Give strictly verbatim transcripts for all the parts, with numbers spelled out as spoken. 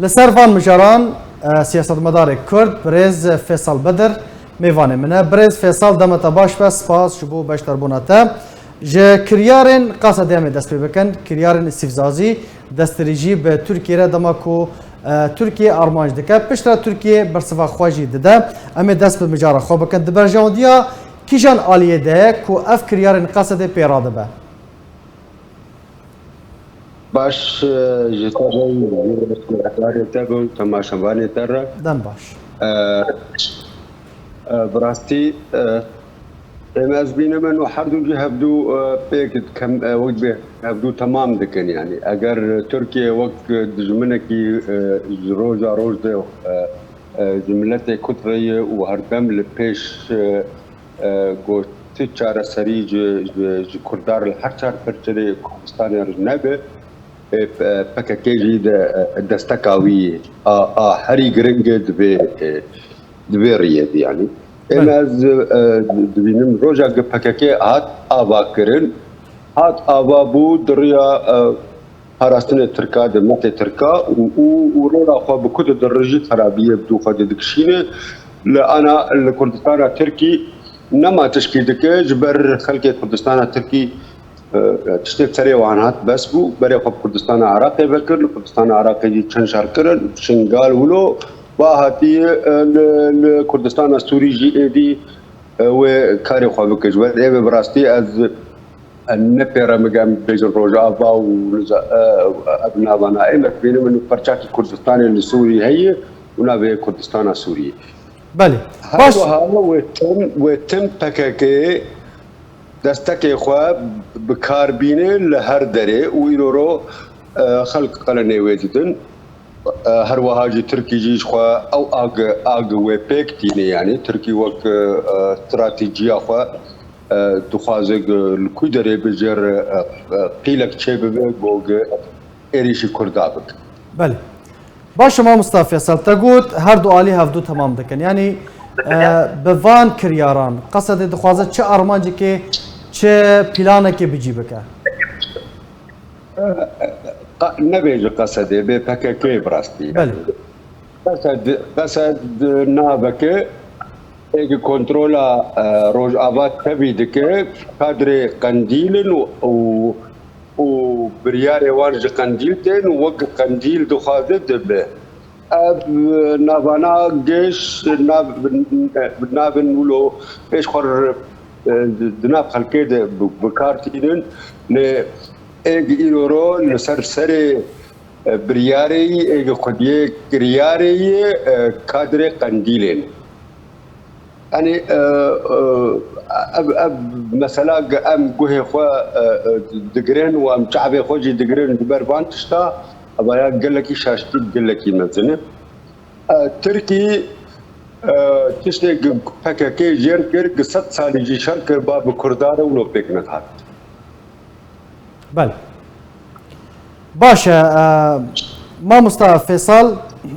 Li ser van mijaran, e, siyasetmedarê Kurd, birêz Fêsal Bedir, mêvanê min e. Birêz Fêsal, dema te baş be, spas ji bo beşdarbûna te. Ji kiryarên Qesedê em ê dest pê bikin, kiryarên Îsîf Zazî, destdirêjî bi Tirkiyê re dema ku, e, Tirkiye armanc dike, piştre Tirkiye bersiva xwe jî dide. Em ê dest bi mijara xwe bikin. Di berjewendiya kîjan aliyê de ye ku ev kiryarên Qesedê pê radibe? Baş, e, ji te re, ji guhdarê te û temaşevanê te re. Dem baş. E, e, bi rastî, e, êm ez bînim û her du jî hevdu, e, pêk dikem, e, wek bê hevdu temam dikin. Yani eger Tirkiye wek dijminekî, e, ji roja roj de, e, e, ji miletê Kurd re ye û herdem li pêş, e, e, ku ti çareserî ji, ji, ji Kurdan li her çar perçerê Kurdistanê re nebe, e, P-, P K K jî de, e, desteka wî a, a herî giring e di vê, e, di vê riyê de, yanî. Êm Belê. ez, e, dibînim roja ku P K K hat ava kirin, hat ava bû di riya, e, parastinê Tirka, dewletê Tirka û, û, û rola xwe bi ku didirijî xerabiyê bi dû xwe de dikişîne. Li ana, li Kurdistana Tirkî nema tişkî dike, ji ber xelkê Kurdistana Tirkî, e, tiştê serê wan hat bes bû, berê xwe bi Kurdistana Iraqê vekir, li Kurdistana Iraqê jî çend şer kirin, Şingal wilo, va hatiye, e, li, li Kurdistana Sûrî jî êdî, e, wê karê xwe bike. Ji ber ê ve bi rastî ez ne pêre migem bêjin Rojava û niza-, e, ev navana. Êm ez bînim min perçakî Kurdistanê li Sûrî heye û navê Kurdistana Sûrî. Belê. Her Baş. wiha wê tim, wê tim P K K destekê xwe bi kar bîne li her derê û îro ro, e, xelk qelenê wê didin. E, her wiha jî Tirkî jî ji xwe ew ag, ag wê pêk tîne, yanî Tirkî wek, e, stratejiya xwe, e, dixwaze li ku derê bi jêr, e, e, qîlek çêbibe, ku êrîşî Kurda bike. Belê. Baş e, mamosta Fêsal, te got her du alî hevdu temam dikin. Yanî, e, bi van kiryaran Qesedê dixwaze çi armancekê, çi planekê bi cî bike? Qa-, nebêje Qesedê, bê P K K bi rastî. Belê. Qesed, Qesed naveke êk kontrola, e, Rojava tevî dike, kadrê Qendîl in û, û, û biryarê wan ji Qendîl tên û wek Qendîl dixwaze dibe. Ev navana geş nav, navin wilo pêş xwe, e, di nav xelkê de bi, bi kar tînin. Lê êg îro ro li ser serê, e, biryarê yî, êg xwediyê kiryarê yî, e, kadrê Qendîlê ne. Yanî, e, e, ev, ev mesela ge-, em guhê xwe, e, e, digirin û em çavê xwe jî digirin ji ber van tişta, evaya gelekî şaştî, gelekî mezin e. E, Tirkî, e, tiştê ge-, P K K jêr kir, ge sed salî jî şer kir, ba bi Kurda re wilo pêk nehat. Belê. Baş e, e, mamosta Fêsal,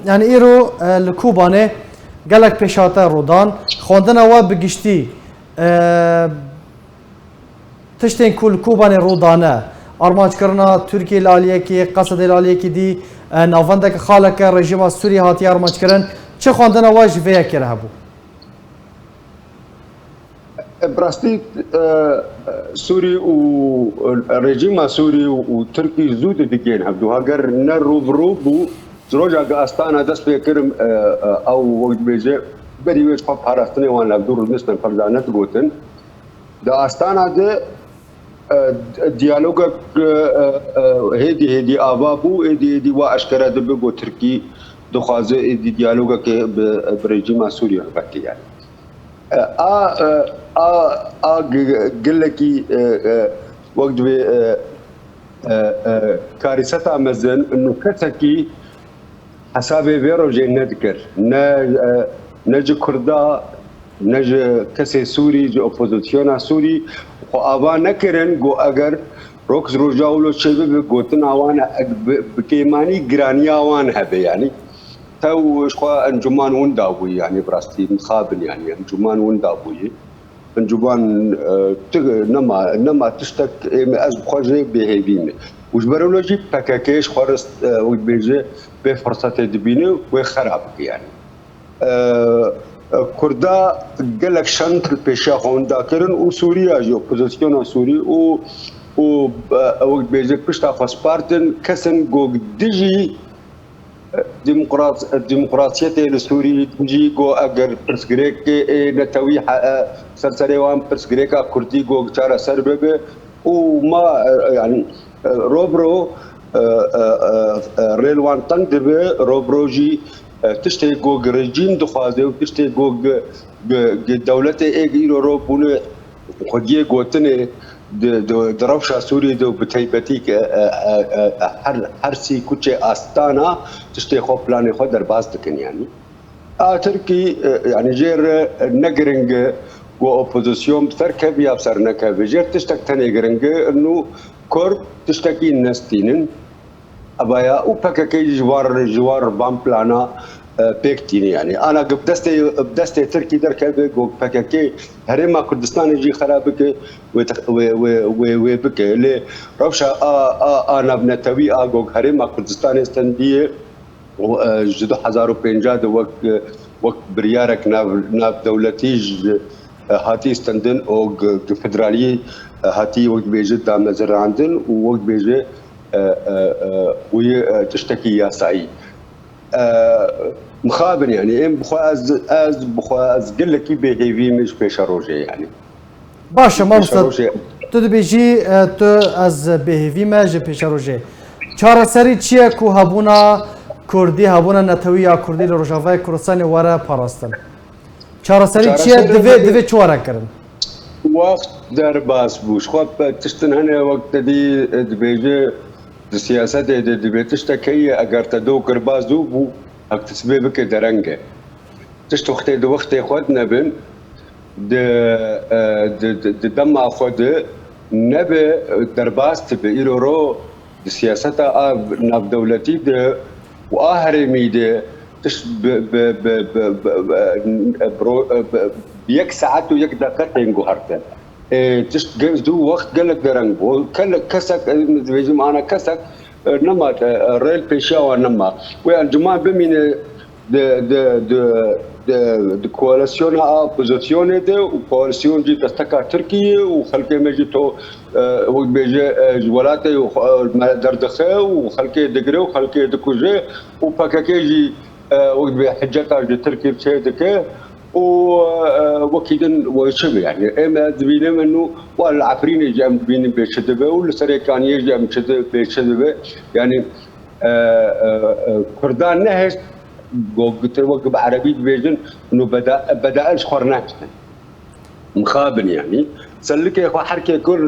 yanî îro, e, li Kobanê gelek pêşhate rûdan, xwendina we bi giştî, e, tiştên ku li Kobanê rûdane, armanckirina Tirkiyê li aliyekî, Qesedê li aliyekî dî, e, navendeke xaleke rejîma Sûriyê hatiye armanckirine, çi xwendina we ji vê yekê re hebû? Bi rastî, e, Sûrî û, e, rejîma Sûrî û, û Tirkî zû didigên hevdu. Heger ne rû bi rû bû, ji roja ku Astana dest pê kirim, e, e, ew wek dibêje, berî wê ji xwe parastinê wan li hevdu rûdiniştin, ferda nedigotin. Di Astana de, e, diyalogek, e, e, hêdî hêdî ava bû, êdî hêdî wa eşkere dibe ku Tirkî dixwaze êdî diyalogekê bi, bi rejîma Sûriyê re veke, yanî. E, a, e, a, a gi-, gilekî, e, e, wek divê, e, e, e, karîseta mezin, û kesekî hesabê vê rojê nedikir. Ne, e, ne ji Kurda, ne ji kesê Sûrî, ji opozisyona Sûrî xwe ava nekirin, got eger rok ji roja wilo çêbibe, gotina wan e, bi, bi kêmanî giraniya wan hebe, yanî. Tew ji xwe encûman winda bûyî, yanî bi rastî mixabin, yanî encûman winda bûyî. Encûman, e, ti-, nema, nema tiştek ê me, ez bi xwe jê bêhêvî me. Û ji ber wilo jî P K K ji xwe re, e, wek dibêje, vê firsetê dibîne û wê xera bike, yanî. E, e, Kurda gelek şand li pêşiya xwe winda kirin û Sûriya jî, opozisyona Sûrî û, û, e, wek dibêje, pişta xwe spartin kesin ku dijî, e, demokrat-, e, demokratiyetê li Sûrî, dijî ku eger pirsgirêkê ê netewî he-, e, ser serê wan, pirsgirêka Kurdî ku çareser bibe û ma, e, yanî, e, ro bi ro, e, e, e, e, rê li wan teng dibe, ro bi ro jî, e, tiştê ku rejîm dixwaze û tiştê ku, ku, ku dewletê ê îro ro bûne xwediyê gotinê di, di, di rewşa Sûriyê de û bi taybetî, e, e, e, e, her, her sî kuçê Astana tiştê xwe, planê xwe derbas dikin, yanî. A Tirkî, e, yanî jê re ne giring e ku opozisyon bi ser keve ya bi ser nekeve. Jê re tiştek tenê giring e, nû Kurd tiştekî nestînin. Eva ya û P K K jî ji wan, ji wan re van plana, e, pêk tîne, yanî. Ana ku bi destê, bi destê Tirkî derkeve ku P K K Herêma Kurdistanê jî xera bike, wê tex-, wê, wê, wê, wê bike. Lê rewşa a, a, a navnetewî a ku Herêma Kurdistanê stendiye, û, e, ji du hezar û pêncah de wek, e, wek biryarek nav-, navdewletî ji, e, hatî stendin û gi, gi federalî, e, hatî wek dibêje damezirandin û wek dibêje, e, e, e, wî, e, tiştekî yasayî. E, mixabin, yanî, em bixwe ez, ez bixwe ez gelekî bêhêvî me ji pêşerojê, yanî. Baş e, mamoste. Pêşerojê. Tu dibêjî, e, tu ez bêhêvî me ji pêşerojê. Çareserî çi ye ku hebûna Kurdî, hebûna netewî ya Kurdî li Rojavayê Kurdistanê were parastin? Çareserî çi ye? Çareserî Divê, divê çi were kirin? Wext derbas bû. Ji xwe pe-, tiştin hene wek te dî, e, dibêje di siyasetê de dibê tiştek heye, eger te do kir ba zû bû, hek tu sibê bike dereng e. Tişt wextê di wextê xwe de nebin, di, e, di, di, di dema xwe de nebe, e, derbas dibe. Îro ro di siyaseta a navdewletî de û a herêmî de tişt bi, bi, bi, bi, bi, bi, bi ro-, bi, bi yek saet û yek deqe tên guhertin. E, tişt ge-, zû wext gelek dereng bû. Kele-, kesek, e, dibêjim ana kesek, e, nema te, e, rê li pêşiya wan nema. Wê encûman bimîne di, di, di, di, di koalîsyona a opozisyonê de û koalîsyon jî desteka Tirkiyê û xelkê me jî to, e, wek bêje, e, ji welatê û, e, me derdixe û xelkê digire û xelkê dikuje û P K K jî, e, wek dibê hiceta ji Tirkiyê çê dike û, e, wekî din wê çi be, yanî. Em ez dibînim û wa li Efrînê jî em dibînin bê çi dibe û li Serêkaniyê jî em çi di-, bê çi dibe. Yanî, e, e, e, Kurdan nehişt, go-, gotin wek bi erebî dibêjin, nû beda-, bedail ji xwe nehiştin. Mixabin, yanî. Selikê xwe herkê kur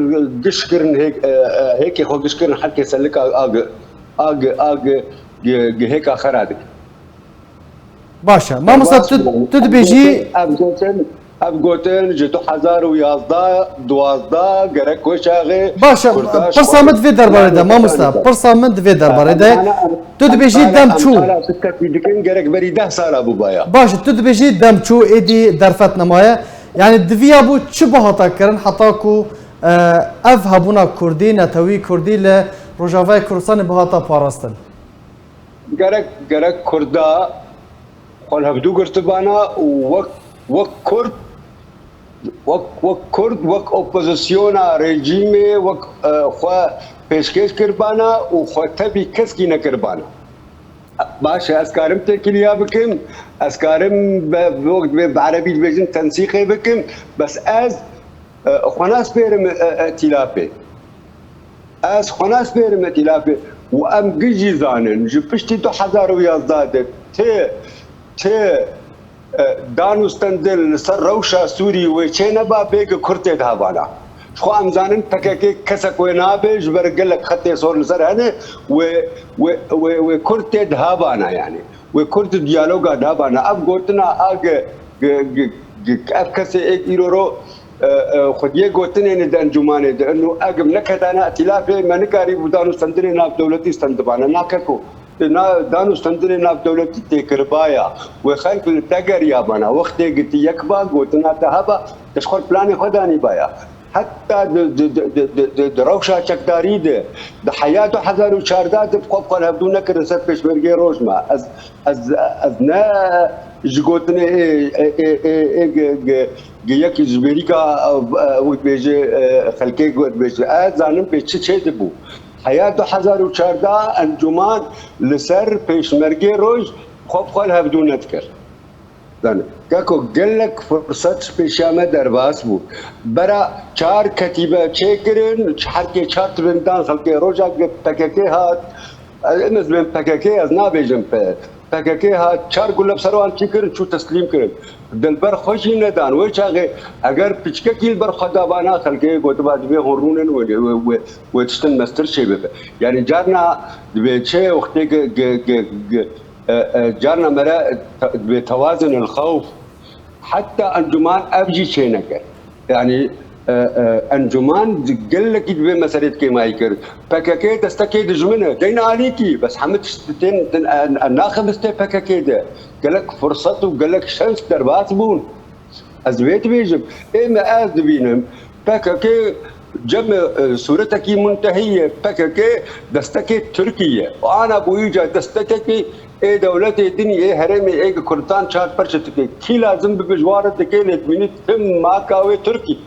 giş kirin, hêk-, e, e, hêkê xwe giş kirin, herkê selika a gi-, a gi-, a gi-, gi-, gi hêka xera dikin. Baş e. Mamosta, tu, tu dibêjî. Ev gotin, ev gotin ji du hezar û yazdeh, duwazdeh gerek wê çaxê. Baş e. Pirsa min di vê derbarê de, mamosta. Pirsa min di vê derbarê de. Tu dibêjî dem çû. Em hala şirketî dikin, gerek berî deh sala bûbaya. Baş e, tu dibêjî dem çû, êdî derfet nemaye. Yanî diviya bû çi bihata kirin heta ku, e, ev hebûna Kurdî, netewî Kurdî li Rojavayê Kurdistanê bihata parastin? Gerek, gerek Kurda xwe li hevdû girtibana û wek, wek Kurd, wek, wek Kurd, wek opozisyona rejîmê, wek, e, xwe pêşkêş kiribana û xwe tevî keskî nekiribana. Baş e, ez karim têkiliya bikim, ez karim be, be, be, bi erebî dibêjin tensîqê bikim, bes ez, e, xwe naspêrim, e, e, îtîlafê. Ez xwe naspêrim îtîlafê û em gijî zanin, ji piştî du hezar û yazdeh de ti, ti, e, dan û stendin li ser rewşa Sûrî wê çê neba bê gi Kurd tê dihavana. Ji xwe em zanin P K K kesek wê nabe, ji ber gelek xetê sor li ser hene, wê, wê, wê, wê Kurd tê dihavana, yanî. Wê Kurd di diyaloga dihavana. Ev gotina a gi, gi, gi, gi, ev kesê êk îro ro, e, e, xwediyê gotinê ne di encûmanê de. Ino egim neketana îtîlafê me nikarî bû dan û stendinê navdewletî stendibana. Na keko. Na dan û stendinê navdewletî têkiribaya. Wê xelk li te geriyabana. Wextê gitî yek ba, gotina te heba, te ji xwe planê xwe danîbaya. Heta di, di, di, di, di, di, di rewşa çekdarî de, di heya du hezar û çardeh de bi xwe bi xwe hevdû nekirin ser pêşmergê roj me. Ez, ez, ez ne ji gotinê ê, ê, ê, ê, ê, gi, gi, gi yek ji bêrîka, e, e, wê dibêje, e, xelkê got dibêje. Ez zanim pê çi çêdibû. Heya du hezar û çardeh encûman li ser pêşmergê roj xwe bi xwe li hevdû nedikir. Zanî, keko gelek firset ji pêşiya me derbas bû. Bera çar ketîbe çêkirin, herkê çar tibên dan xelkê. Roja P K K hat, ez, ez bên P K K, ez nabêjim P-, P K K hat, çar gule bi ser wan çêkirin, çû teslîm kirin. Di li ber xwe jî nedan. Wê çaxê eger piçkekî li ber xwe dabana xelkê, gotiba divê hûn rûnin wê, wê, wê, wê tiştin mestir çê bibe. Yanî carna divê çi wextê gi, gi, gi, gi, e, e, carna mere te-, divê tewazin il xewf. Heta encûman ev jî çêneke. Yanî, e, e, encûman gelekî divê meselê kêmayî kir. P K K destekê dijmin e. Deyna alîkî. Bes hemî tişt tên, tên, e, e, naxivistê P K K de. Gelek firset û gelek şens derbas bûn. Ez vê dibêjim. Ê me ez dibînim. P K K cem, e, sûretekî muntehî ye. P K K destekê Tirkî ye. Û ana bûyî ca destekekî ê dewletê din ê herêmê ê Kurdistan çar perçe dike. Kî lazim bibe ji wan re dike lê dibînî tim maka wê Tirkî.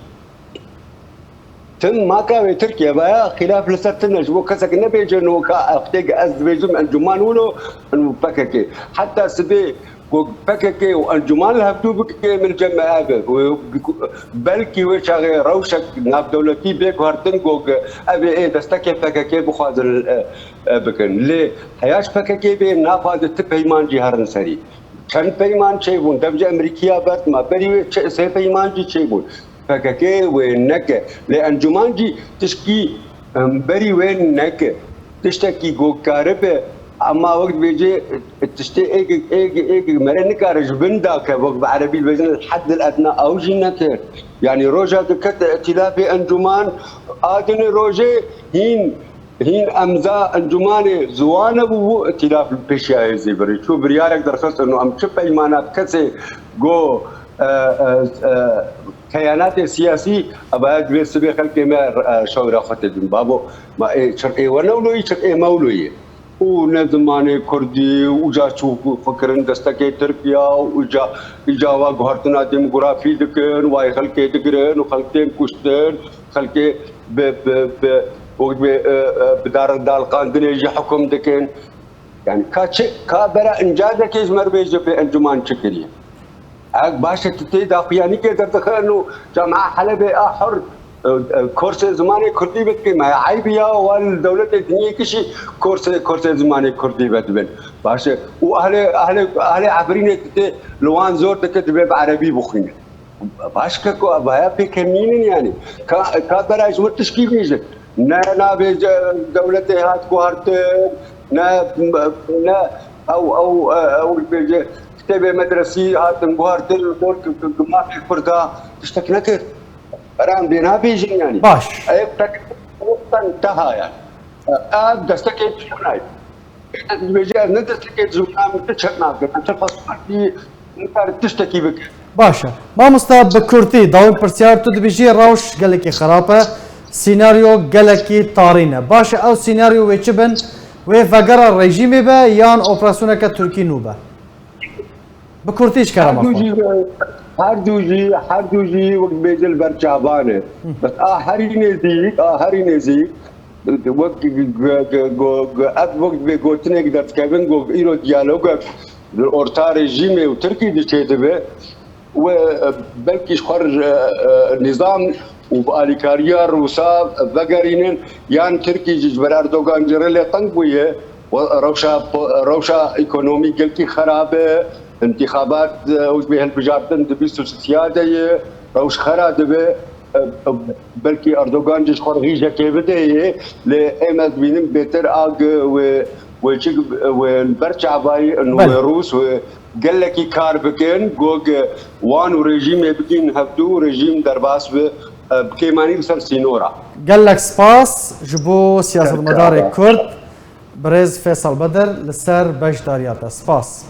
Tim maka wê Tirkiye vaya xîlaf li ser tune ji bo kesek nebêje no ka eftê ez dibêjim encûman wilo û P K K. Heta sibê ku P K K û encûman li hevdû bike min cem me ev e. Belkî wê çaxê rewşek navdewletî bê guhertin ku ev ê destekê P K K bixwazin, e, e, bikin. Lê heya ji P K K bê naxwaze ti peyman jî herin serî. Çend peyman çêbûn, dev ji Emerîkiya bert ma berî wê çi-, sê peyman jî çêbûn. P K K wê neke. Lê encûman jî tişkî, em, berî wê neke. Tiştekî ku karibe, ema wek dibêje, tiştê êk, êk, êk mere nikare ji bin dake, wek bi erebî dibêjin, el-hed el-edna, ew jî nekir. Yanî roja ku ket îtîlafê encûman, a dinê rojê hîn Hîn emza encûmanê ziwan hebûbû, îtîlaf li pêşiya hêzê birê çû, biryarek derxistin û em çi peymana kesê go, e, e, e, keyanatê siyasî, evaya divê sibê xelkê me, e, şewra xwe têdin. Babo, ma ê çirkê we newloyî, çirkê mewloyî. Û ne zimanê kurdî, û ca çû xwe kirin destekê Tirkiya, û ca, îca wa guhertina demografî dikin, wayê xelkê digirin û xelkên kuştin. Xelkê bi, bi, bi, wek dibê, e, e, bi dar-, daliqandinê jî hukum dikin. Yani ka çi, ka bera inca dekê ji me re bêje pê encûman çi kiriye? Ev baş e, tu tê daxuyanîkê derdixin û camia Helebê a hur, e, e, kursê zimanê kurdî vedike. Me eyb ya, wan li dewletê dinyê kişî kursê, kursê zimanê kurdî vedibin. Baş e. Û ahlê, ahlê, ahlê Efrînê tu tê li wan zor dike, divê bi erebî bixwînin. Baş ke ku vaya pêkenînin yani. Ka, ka bera ji wir tişkî bêjin. Ne navê ce-, dewletê hat guhartin, ne, ne ew, ew, ew bêje kitêbê medresî hatin guhartin, dor ki, ki, ki mafê Kurda tiştek nekir. Beran bê nabêjin yani. Baş. Ev pek, pek teha yani. Ev destekê tiştek nayê. Dibêje, ez ne destekê ji min, min tu çek nakim. Em ser pasportî nikare tiştekî bike. Baş e. Mamosta, bi kurtî, dawî pirsiyar, tu dibêjî rewş gelekî xirab e, sînaryo gelekî tarî ne. Baş e, ew sînaryo wê çi bin? Wê vegera rejîmê be yan operasyoneke Tirkî nû be? Bi kurtî ji kerema xwe. Her du jî, her du jî, her du jî wek dibêje li ber çavan e. Bes a herî nêzîk, a herî nêzîk, wek g-, g-, g-, go-, g-, ev wek vê gotinek derdikevin, go îro diyalogek li orta rejîmê û Tirkî de çêdibe, we, e, belkî ji xwe re, e, e, nîzam û bi alîkariya Rûsa vegerînin, yan Tirkî jî ji ber Erdogan ji rê lê teng bûye, we rewşa po-, rewşa ekonomî gelkî xerab e, întîxabat, e, ew ji bê hilbijartin di bîst û sisiya de ye, rewş xera dibe, e, e, belkî Erdogan jî ji xwe re hîjekê bideyê, lê êm ez dibînim bêtir a gi wê, wê çi, wê li ber çavayî û Belê. Wê Rûs wê gelekî kar bikin, go gi wan û rejîmê bigîn hevdû, rejîm derbas bi, e, bi kêmanî li ser sînora. Gelek spas ji bo siyasetmedarê Kurd, birêz Fêsal Bedir li ser beşdariya te. Spas.